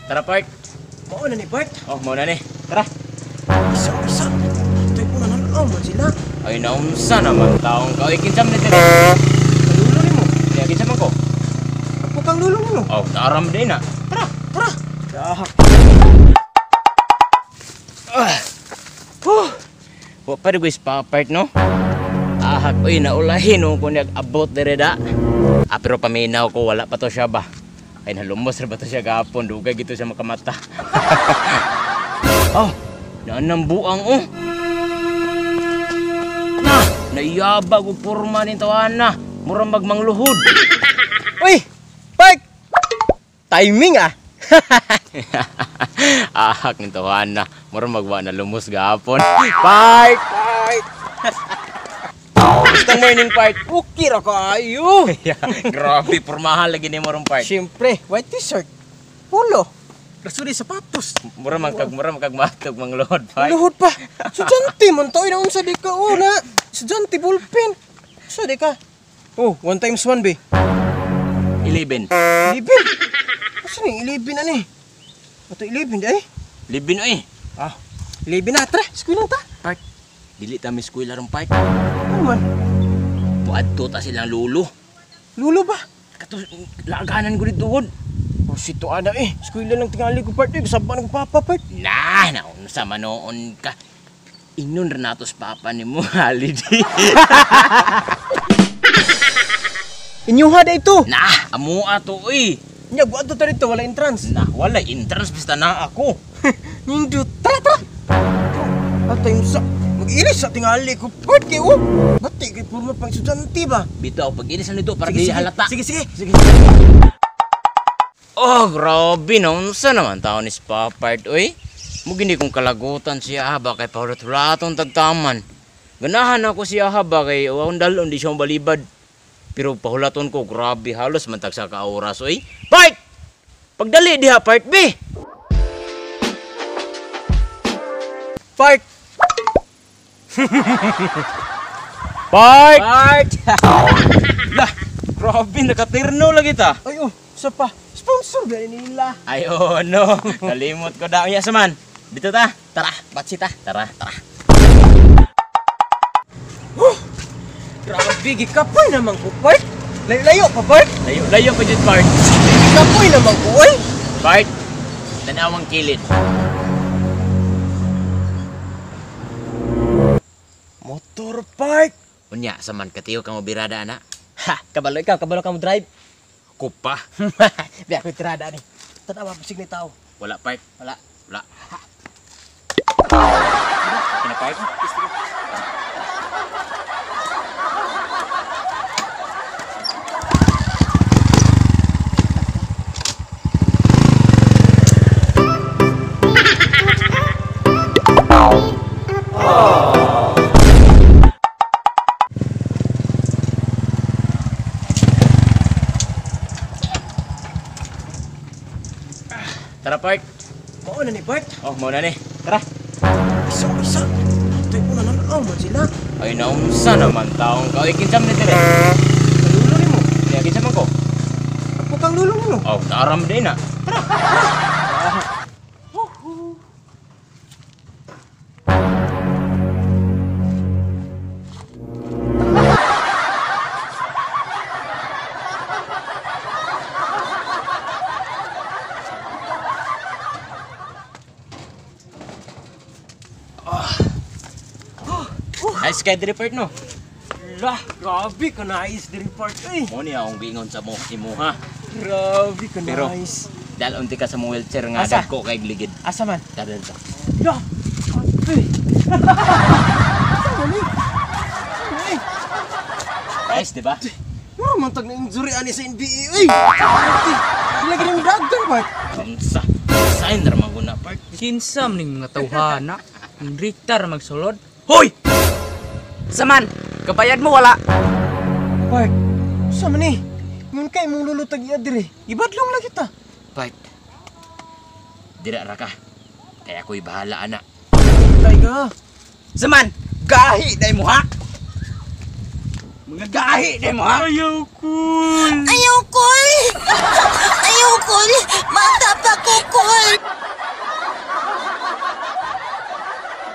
Tara, Park. Mao na ni Bart. Oh, mao na ni. Tara. Isa, isa. Ito'y una na lang man sila. Ay, naunsa naman taong ka. Oy, kinsa man ni dire? Lulo nimo. Kaya kinsa man ko? Ako kang lulo nimo. Oh, taram din na. Tara, tara. Dahak. Ah. Huh. Wa pa guys pa part no? Ahak, oy, naulahin no ko niya abot dire da. Ah, pero paminaw ko wala pa to siya ba. Ay, nalumos ra ba to siya gapon, dugay gito siya makamata. Oh, naanang buang oh. Na, naiyabag og porma ning tawana. Mura magmangluhod. Uy, Park. Timing ah. Ahak ning tawana. Mura magwa na lumos gapon. Park! Park. Gustong morning, Park. Okay ra kaayo. Grabe, pormahan lagi ni morong Park. Siyempre, white t-shirt. Polo. Rasuri sapatos. Mura man kag matog mangluhod, Park. Luhod pa. Estudyante man to, inaunsa di ka oh na. Estudyante ballpen. Sa di ka. Oh, 1 times 1 be. 11. 11. Asa ni 11 ani? Ato 11 di ay. 11 oy. Ah, 11 na tara, eskwela ta. Park. Dili ta mi eskwela ron, Park. Ano man? Muadto ta silang lulo. Lulo ba? Kato laganan ko dito gud. Oh, si to ana eh. Eskwela lang tingali ko part eh. Kasaba ng papa part. Na, naunsa manoon ka. Ingnon ra nato sa papa nimo holiday. Inyuha da ito. Na, amoa to oy. Nya buadto ta dito wala entrance. Na, wala entrance basta na ako. Nindot. Tara, tara. Atay sa mag-ilis sa tingali ko part kay oh. Bati kay purma pang estudyante ba? Bitaw pag ilis na nito para Sige, di sige. halata. Sige, sige. Sige. Oh, grabe naunsa naman taon ni spa part oy. Mugini kong kalagutan siya ba kay pahulat-hulaton tagtaman. Ganahan ako siya ba kay akong dalon di siya balibad. Pero pahulaton ko grabe halos man tag sa ka oras oy. Part! Pagdali diha part B. Part. Part! Part. Lah, grabe nakatirno lagi ta. Ay oh, sa pa. Sponsor ba nila? Ay oh no, nalimot ko daw niya sa man. Dito ta. Tara, batsi ta. Tara, tara. Oh, grabe gikapoy naman ko, Part. Layo-layo pa, Part. Layo-layo pa jud part. Gikapoy naman ko, oy. Part. Tanawang kilid. Motor park. Unya sa man katiyo ka mo birada ana. Ha, kabalo ikaw, kabalo ka mo drive. Kupa. Biya ko tirada ni. Tanawa pasig ni tao. Wala part. Wala. Wala. Kina part? Tara, Park. Mao na ni Bart. Oh, mao na ni. Tara. Isa, isa. Ito'y una na lang man sila. Ay, naunsa naman taong ka. Oy, kinsa man ni dire? Lulo nimo. Kaya kinsa man ko? Ako kang lulo nimo. Oh, taram din na. Tara, tara. Nice kay diri part no. Lah, grabe ka nice diri part eh. Mo ni akong giingon sa mo imo ha. Grabe ka Pero- nice. Dal unti ka sa mong wheelchair nga Asa? dagko kay gligid. Asa man? Tara dito. Lah, grabe. Asa man eh? Asa man eh? Nice, di ba? Mura man tag na injury ani sa NBA eh. Sila gining dagdan part. Unsa? Sign ra man guna part. Kinsa man ning mga tawhana, ang Richter magsulod. Hoy! Saman, kabayad mo wala. Part. Sa man eh? Ngun kay mong lulutag iya dire. Ibadlong lang kita. Part. Dira ra ka. Kaya ako'y bahala ana. Tay ka. Saman, gahi day mo ha. Mga gahi day mo ha. Ayaw ko.